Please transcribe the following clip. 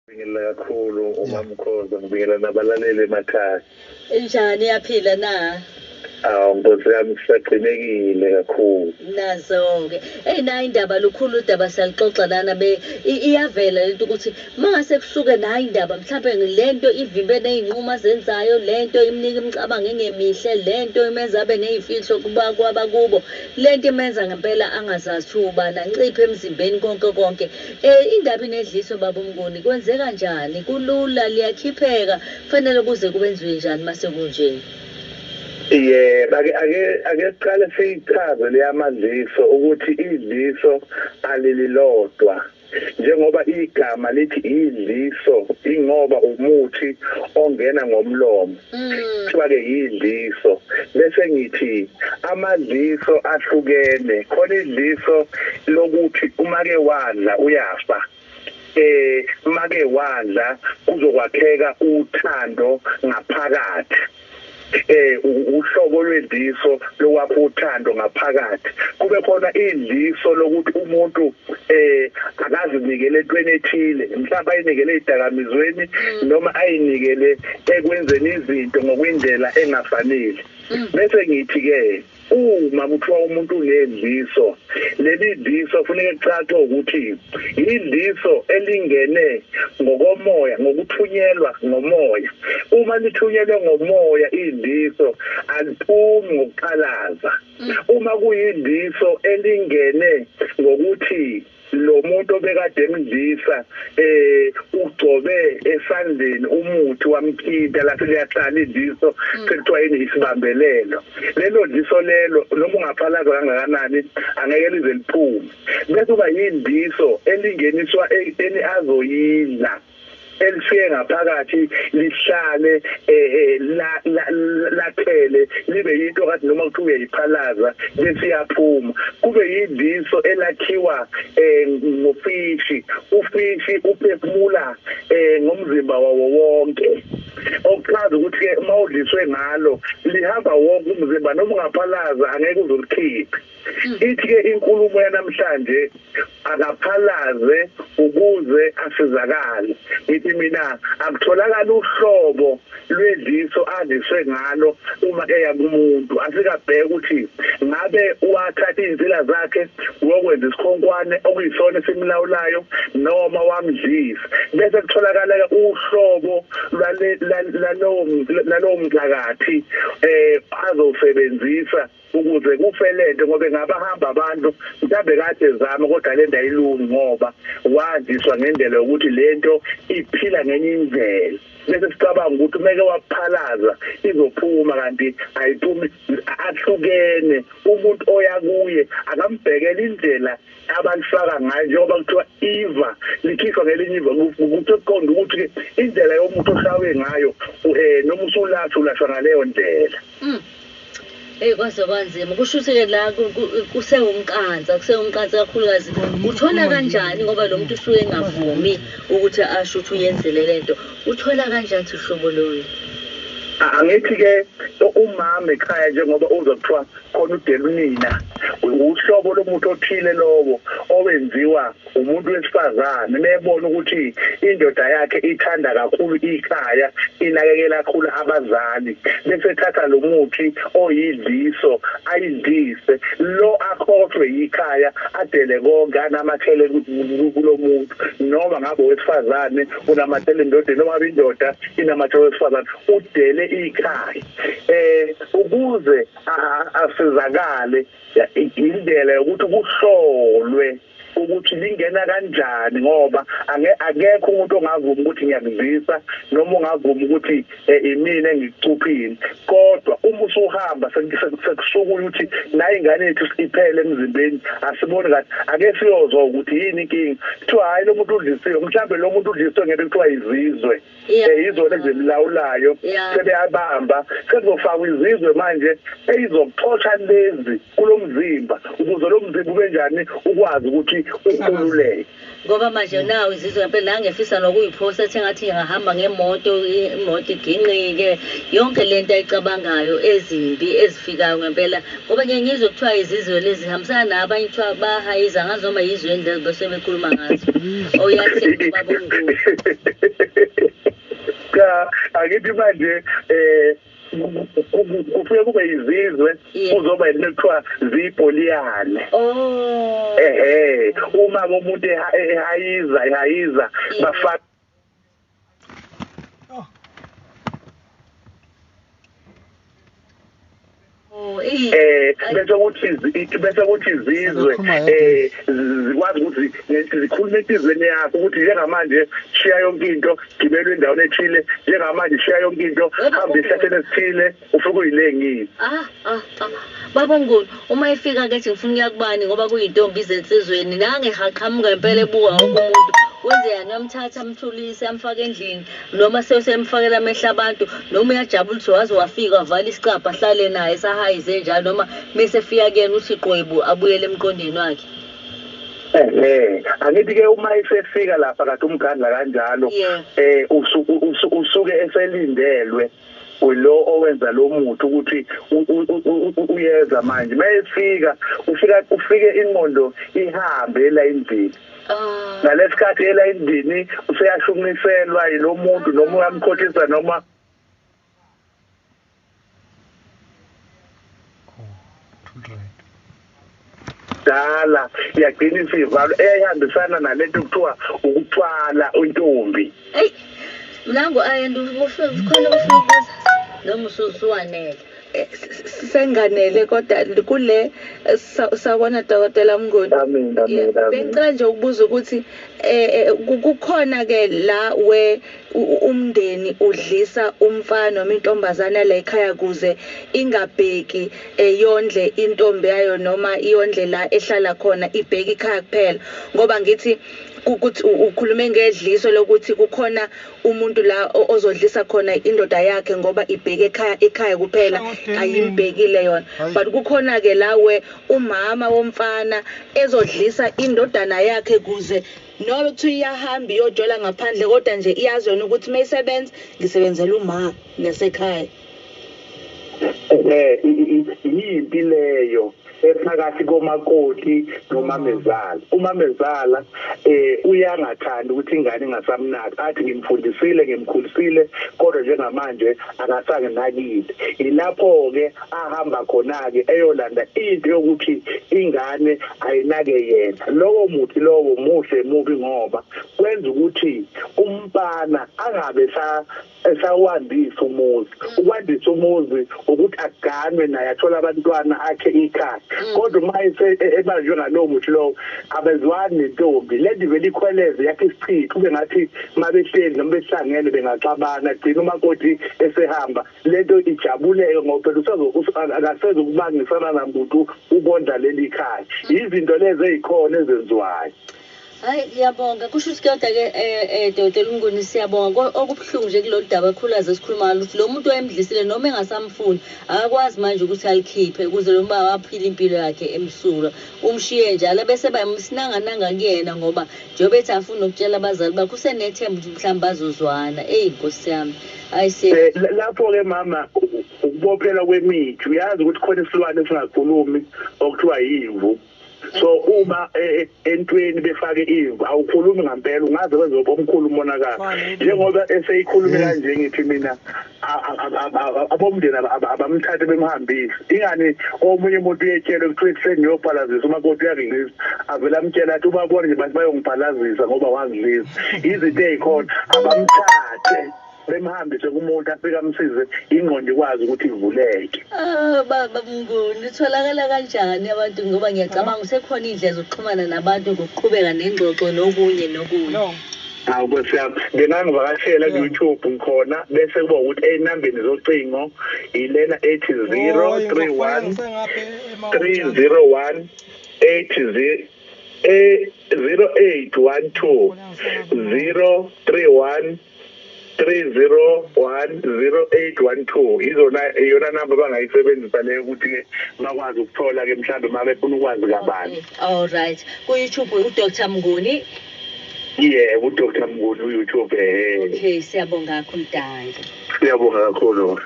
Ngibingelela kakhulu uMamkhoza, ngibingelela nabalaleli emakhaya. Njani, yaphila na? Awu Nkosi yami, sisagcinekile kakhulu. Nazo-ke. Eyi, nayi indaba, lukhulu udaba, siyalixoxa lana be iyavela lento ukuthi mangase kusuke nayi indaba, mhlampe lento ivimbe ney'nqumo azenzayo, lento imnika imicabango engemihle, lento imenza abe ney'mfihlo kuba kwabakubo, lento imenza ngempela angazazi ubani, anciphe emzimbeni konke konke. Indaba inedliso baba uMnguni, kwenzeka njani? Kulula, liyakhipheka, kufanele kuze kubenziwe njani mase kunje? Yebo, ake siqale siyichaze leyamadliso ukuthi idliso alililodwa. Njengoba igama lithi idliso, ingoba umuthi ongena ngomlomo. Kuthiwa ke idliso. Bese ngithi amadliso ahlukene. Khona idliso lokuthi uma ke wadla uyafa. Make wadla kuzokwakheka uthando ngaphakathi. Uhlobo lwedliso lokwakha uthando ngaphakathi. Kube khona idliso lokuthi umuntu akazinikele entweni ethile, mhlawumbe ayinikele ezidakamizweni noma ayinikele ekwenzeni izinto ngokwindlela engafanele. Bese ngithi ke uma kuthiwa umuntu unedliso, leli dliso kufuneka kucace ukuthi idliso elingene ngokomoya, ngokuthunyelwa ngomoya. Uma lithunyelwe ngomoya idliso aliphumi ngokuqalaza. Uma kuyidliso elingene ngokuthi lo muntu obekade emdlisa ugcobe esandleni umuthi wamthinta lapho liyahlala idliso, sekuthiwa yini, isibambelelo. Lelo dliso lelo noma ungaphalaza kangakanani angeke lize liphume. Bese kuba yidliso elingeniswa eni azoyidla, elifike ngaphakathi lihlale lakhele libe yinto kathi noma kuthiwa uyayiphalaza bese iyaphuma. Kube yidliso elakhiwa ngofishi. Ufishi uphefumula ngomzimba wawo wonke, okuchaza ukuthi ke uma udliswe ngalo lihamba wonke umzimba, noma ungaphalaza angeke uzulikhiphe. Ithi ke inkulumo yanamhlanje akaphalaze ukuze asizakale. Ngithi mina akutholakala uhlobo lwedliso adliswe ngalo uma eya kumuntu, asikabheke ukuthi ngabe wathatha izinsila zakhe wokwenza isikhonkwane okuyisona esimlawulayo noma wamdlisa, bese kutholakala uhlobo lalowo mthakathi azosebenzisa ukuze kufe lento. Ngoba ngabahamba abantu mhlambe kade zama kodwa lento ayilungi, ngoba wadliswa ngendlela yokuthi lento iphila ngenye indlela. Bese sicabanga ukuthi meke waphalaza izophuma, kanti ayiphumi. Ahlukene umuntu oya kuye akambhekela indlela abalifaka ngayo, njengoba kuthiwa iva likhishwa ngelinye iva, kuthiwa kuqonda ukuthi ke indlela yomuntu ohlawe ngayo noma usulashwa ulashwa ngaleyo ndlela. Hey, kwaze kwanzima. Kusho ukuthi ke la kusewumqansa, kusewumqansa kakhulukazi. Uthola kanjani ngoba lo muntu usuke engavumi ukuthi asho ukuthi uyenzele lento. Uthola kanjani ukuthi uhlobo lolu? Angithi ke umama ekhaya njengoba uzokuthiwa khona udelunina, uhlobo lomuntu othile lowo owenziwa umuntu wesifazane mebona ukuthi indoda yakhe ithanda kakhulu ikhaya, inakekela kakhulu abazali, bese ethatha lo muthi oyidliso ayidlise lo, akhohlwe yikhaya, adele konke, anamathele kulo muntu. Noma ngabe owesifazane unamathele endodeni, noma ngabe indoda inamathele owesifazane, udele ikhaya ukuze asizakale. Indlela yokuthi kuhlolwe ukuthi lingena kanjani, ngoba akekho umuntu ongavuma ukuthi ngiyakuzisa noma ongavuma ukuthi imina engikucuphile. Kodwa uma usuhamba sekusuka ukuthi nayi ingane yethu iphele emzimbeni, asiboni kahle, ake siyozwa ukuthi yini inkinga. Kuthiwa hayi, lo muntu udlisiwe, mhlambe lo muntu udlisiwe ngeke kuthiwa izizwe izona ezimlawulayo, sebeyabamba, sekuzofakwa izizwe manje eyizokuxosha lezi kulomzimba ukuze lo mzimba ube njani, ukwazi ukuthi ukhululeke. Ngoba manje nawo izizwe ngempela nangefisa nokuyiphosa, ethi ngathi ngingahamba ngemoto, imoto iginqike, yonke lento ayicabangayo. izinto ezimbi ezifikayo ngempela, ngoba ngiye ngizwe kuthiwa izizwe lezi zihambisana nabanye, kuthiwa bahayiza ngazi noma yizwe lezi bese bekhuluma ngazo. Oyahleka ubaba uMnguni. Cha, angithi manje kufike kube izizwe, kuzoba into ekuthiwa zibholiyane. Oh. Ehhe, uma umuntu ehayiza bafaka bese kuthi izizwe zikwazi ukuthi zikhulume enhliziyweni yakho ukuthi njengamanje shiya yonke into, gibela endaweni ethile, njengamanje shiya yonke into, hamba esihlahleni esithile, ufike uyilengile. Baba Mnguni, uma efika kethi ngifuna ukuya kubani ngoba kuyintombi izensizweni, nange haqhamuka impela ebuka wonke umuntu, wenzeyani? Uyamthatha amthulise amfake endlini, noma sesemfakela amehlo abantu, noma uyajabula ukuthi waze wafika wavala isicabha ahlale naye esahayize njalo, noma mese efika kuyena uthi qwebu abuyele emqondweni wakhe. Angithi-ke uma esefika lapha kade umgandla kanjalo, usuke eselindelwe lo owenza lo muthi ukuthi uyeza manje. Mayefika ufike ingqondo ihambe la endlini. Ngalesikhathi ela endlini useyashunqiselwa yilo muntu, noma uyamkhohlisa noma dala yagcina isivalo eyayihambisana nalento kuthiwa ukuthwala intombi. Hey, mnango ayenda ukhona ufuna ukubuza noma usuwanele? Senganele kodwa kule sawubona Dokotela Mnguni. Amen, amen. Bengicela nje ukubuza ukuthi kukhona ke la we umndeni udlisa umfana noma intombazana la ekhaya kuze ingabheki yondle intombi yayo noma iyondle la ehlala khona, ibheke ikhaya kuphela, ngoba ngithi ukuthi ukhulume ngedliso lokuthi kukhona umuntu la ozodlisa khona indoda yakhe ngoba ibheke ekhaya kuphela, ayimbhekile yona. But kukhona ke la we umama womfana ezodlisa indodana yakhe kuze noma kuthiwa iyahamba iyojola ngaphandle, kodwa nje iyazi yona ukuthi mayisebenza ngisebenzela uma nasekhaya. Yimpi leyo ephakathi komakoti nomamezala. Umamezala uyangathanda ukuthi ingane ingasamnaki, athi ngimfundisile ngimkhulisile kodwa njengamanje akasanginakile. Yilapho-ke ahamba khona-ke eyolanda into yokuthi ingane ayinake yena. Lowo muthi lowo muhle mubi ngoba kwenza ukuthi umfana angabe esawandisa umuzi. Ukwandisa umuzi ukuthi aganwe naye athole abantwana akhe ikhaya. Kodwa uma ebanjwe ngalowo muthi lowo abezwani nentombi, le nto ivele ikhweleze yakhe isichitho, kube ngathi uma behleli noma behlangene bengaxabana, gcina umakoti esehamba. Lento ijabuleke ngoba phela akasezokubangisana namuntu ukondla leli khaya. Izinto lezi ezikhona ezenziwayo. Hayi, ngiyabonga. Kusho ukuthi kodwa-ke Dokotela Mnguni, siyabonga. Okubuhlungu nje kulolu daba kakhulukazi esikhuluma ngalo ukuthi lo muntu wayemdlisile noma engasamfuni akakwazi manje ukuthi alikhiphe ukuze lo baba aphile impilo yakhe emsulwa. Umshiye njalo bese basinangananga kuyena ngoba njengoba ethi afuna ukutshela abazali bakhe usenethemba ukuthi mhlawumbe bazozwana. Eyi Nkosi yami. Hayi lapho-ke mama ukubophela kwemithi, uyazi ukuthi khona isilwane esingakhulumi okuthiwa yimvu. So uma entweni befake imvu awukhulumi ngempela, ungaze wenze omkhulu umonakalo. Njengoba eseyikhulume kanje ngithi mina abomndeni abamthathe bemhambise. Ingani omunye umuntu uyetshelwe kuthiwa ekuseni ngiyophalazisa, umakoti uyangidlisa, avele amtshela athi ubabona nje bathi bayongiphalazisa ngoba wangidlisa. Izinto ey'khona abamthathe bemhambise kumuntu afike amsize ingqondo ikwazi ukuthi ivuleke. Baba Mnguni, utholakala kanjani abantu ngoba ngiyacabanga usekhona iy'ndlela zokuxhumana nabantu ngokuqhubeka nengxoxo nokunye nokunye. Hawu Nkosi yami, bengangivakashela ku-YouTube ngikhona, bese kuba ukuthi ey'nambeni zocingo ilena ethi 031 301 80 0812 031 301 0812. Izona iyona namba abangayisebenzisa leyo ukuthi-ke bakwazi ukuthola-ke mhlawumbe uma befuna ukwazi kabanzi. All right. Ku-YouTube uDr Mnguni. Yebo, uDr Mnguni u-YouTube. Okay, siyabonga kakhulu, dankie. Siyabonga kakhulu.